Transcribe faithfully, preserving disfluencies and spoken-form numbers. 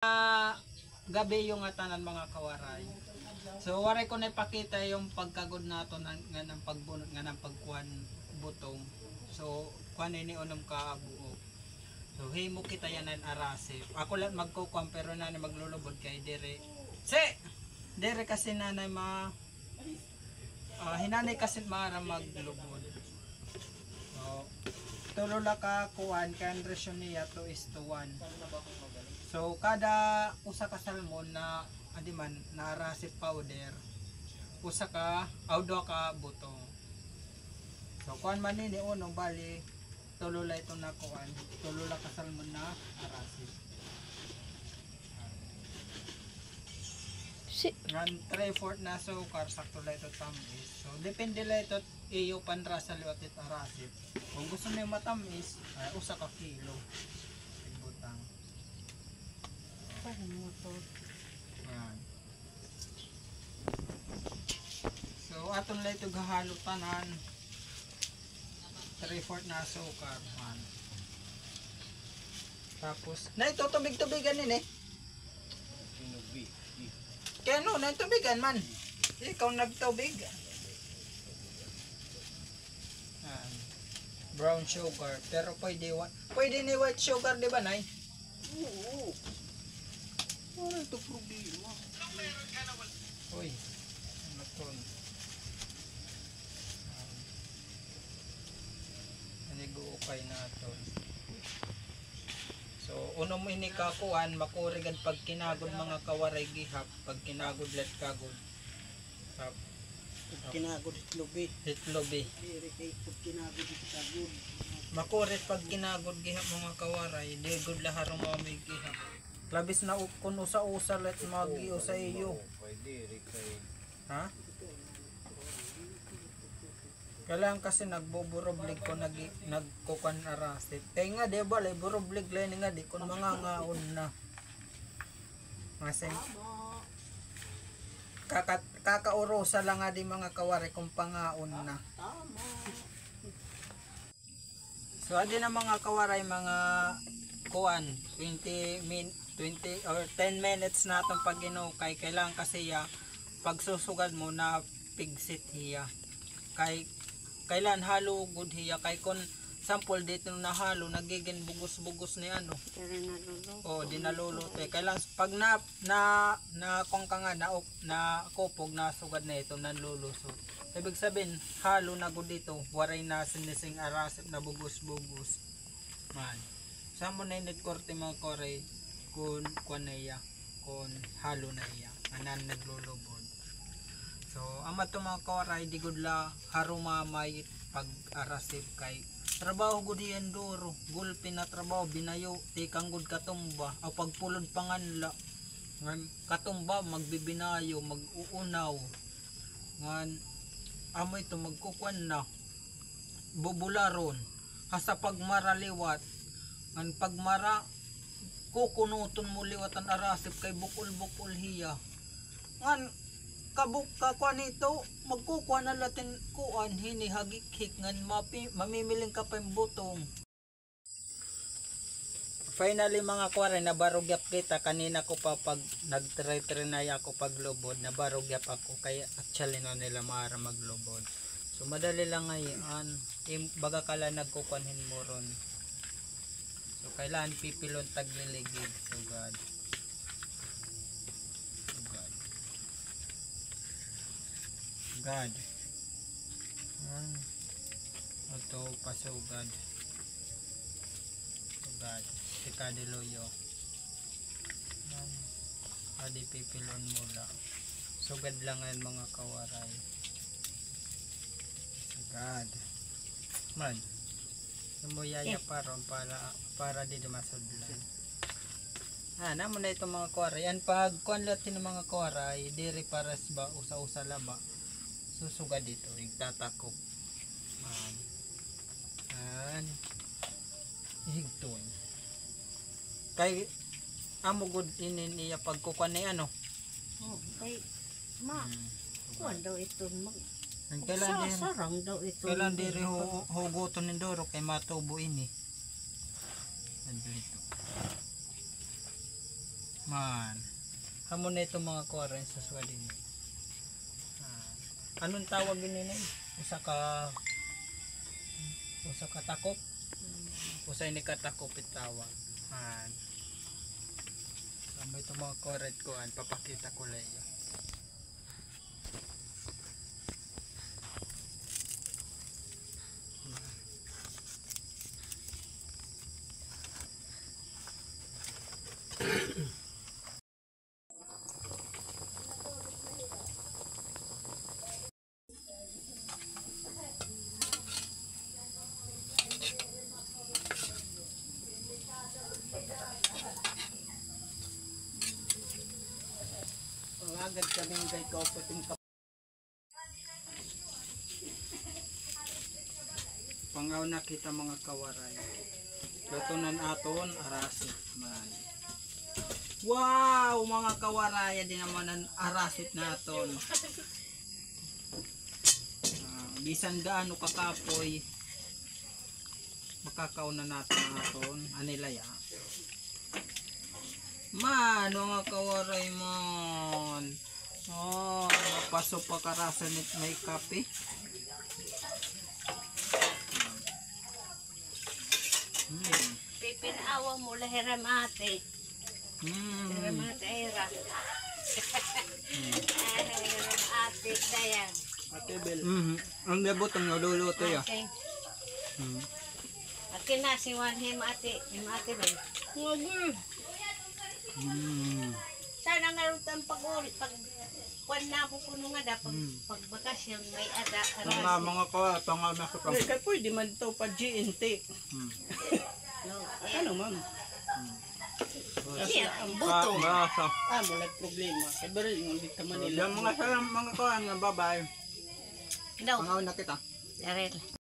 Ah, gabi yung ngatanan, mga kawaray. So, waray ko na ipakita yung pagkagod naton nga, nga nang pagbunot, nga nang pagkuan butong. So, kuan ini unom ka buok. So, himo kita yana hin arasip. Ako lang magkukuan, pero nanay maglulubod kay diri. Si! Diri kasi nanay ma-, ah, hi nanay kasi maaram maglubod. So, tulo la ka kuan, kay an ratio niya two is to one. So, kada usa ka salmon na, adi man, na arasip powder, usa ka, aw, duha ka butong. So, kuan man ini, unom, bali, tulo la ito na kuan, tulo la ka salmon na arasip. Si- Ngan three-fourth na sukar, sakto la ito tamis. So, depende la ito iyo panrasa liwat it arasip. Kung gusto niyo matamis, ay, usa ka kilo. Ibutang. Ano to? Ayan. So, aton la ito gahalo tanan. Three-fourth na sukar, man. Tapos, na ito, tubig-tubigan ini. Kaya no, na tubigan man. Ikaw nagtubig. Ah, brown sugar. Pero pwede, wa-, pwede ni white sugar, di ba, Nay? Oo. Wala ito problema. Uy, ano to? Nanigo ukay naton. So, unom ini ka kuan, makuri gad pagkinagod, mga kawaray, gihap, pagkinagod lat kagod. Tap-, pagkinagod hitlobi. Hitlobi. Diri kay pagkinagod hitkagod. Makuri pagkinagod gihap, mga kawaray, di gud la harumamay gihap. Labis na u-, kun usa-usa lat mag-iyo sa iyo. Ha? Kailangan kasi nagbuburublig ko, nag-, nagkukuan arasip. Kay nga, di ba, lay burublig lay ni nga, di kun mangangaon na. Kasi, kaka-, kakaurusa lang nga di mga kawari kung pangaon na. So, adi na mga kawaray, mga kuan, twenty min-, twenty or ten minutes na atong paghinukay. Kailangan kasi ya, pagsusugad mo na pigsit hiya. Kay, kailangan halo gud hiya. Kay kun sample dito na halo, nagiging bugos-bugos ni ano. Pero naluluto. Oh, di naluluto eh. Kailangan pag na, na, na kung ka nga, na, na kupog, na sugad na ito, nanlulusot. Ibig sabihin, halo na gud ito, waray na sinising arasip na bugos-bugos. Man. Sa mo na init korte mga kore, kun kuan na iya, kun halo na iya, anan naglulubod. So, ama to mga kore, di gud la harumamay pag-arasip kay trabaho gud hiyan duro, gulpi na trabaho, binayo, tikang gud katumba, aw pagpulod panganla. Ngan katumba, magbibinayo, mag-uunaw. Ngan, amo ito, magkukuan na. Bubularon. Hasta pagmara liwat. Ngan pagmara, kukunuton mo liwat an arasip kay bukol-bukol hiya. Ngan, kabuk-, kakuan ito, magkukuan na latin kuan, hini hagikhik, ngan mapi-, mamimiling ka pa hin butong. Finally, mga kuwari, nabarugyap kita. Kanina ko pa pag nagtry-try na ako paglubod, nabarugyap ako. Kaya actually na nila maaram maglubod. So, madali lang ngayon. Im-, baga ka lang nagkukuan hin moron. So, kailangan pipilon tagliligid. So, God. So, God. God. Ah. Ato pasugad. Sugad. Sika di luyo. Yan. Adi pipilon mo la. Sugad lang yan, mga kawaray. Sugad. Man. Imo yaya paron para, para di masudlan. Ah, namo na ito, mga kawaray. An pagkuan la hini, mga kawaray, diri pares ba, usa-usa la ba. Susugad ito, igtatakop. An, an ihigton. Kay amo gud ini niya pagkukuan ni ano. Oh, kay ma, hmm, kuan daw ito, mag-, sarang daw ito. Kailan diri hu-, huguton hin duro kay matubo ini. Nandito. Man. Amo na ito mga kuwaray sa suwad ini. Ah. Anong tawag ini, Nay? Usa ka, usa ka takop? Usa ini ka takop it tawag. Man. Amo ito mga kuwaray kuan, papakita ko la iyo. Pangagad kami kay Kaupating. Pangaw na kita, mga kawaray. Luto na an aton arasit man. Wow, mga kawaray, adi naman an arasit naton. Ah, bisan gaano kakapoy, makakaon na naton an aton anilaya. Man, mga kawaray man. Oh, mapaso pa karasa nit may kape. Hmm. Pipinawa mo la hiram ate. Hmm. Hiram ate, hira. Hmm. Ay, hiram ate, dayan. Ate Bel. Mhm. Ang labot ang naluluto ya. Okay. Hmm. Ate na, si Juan, him ate, him ate Bel. Ngagul. Hmm. Sana nga rin ang pag-uli, pag kuwan na ako kuno nga da, pag, hmm, pagbakasyon, may ada, mga, mga kawa, pangaw na sa pag- Ay, kay pwede man ito pa G N T. Hmm. No, eh. Ano, ma'am? Hmm. Kasi ang buto. Ah, marasa. Ah, wala problema. Kay bari, ngunit ka Manila. Yung mga sa mga kuwan, nga babay. Daw. Pangaw na kita. Daril.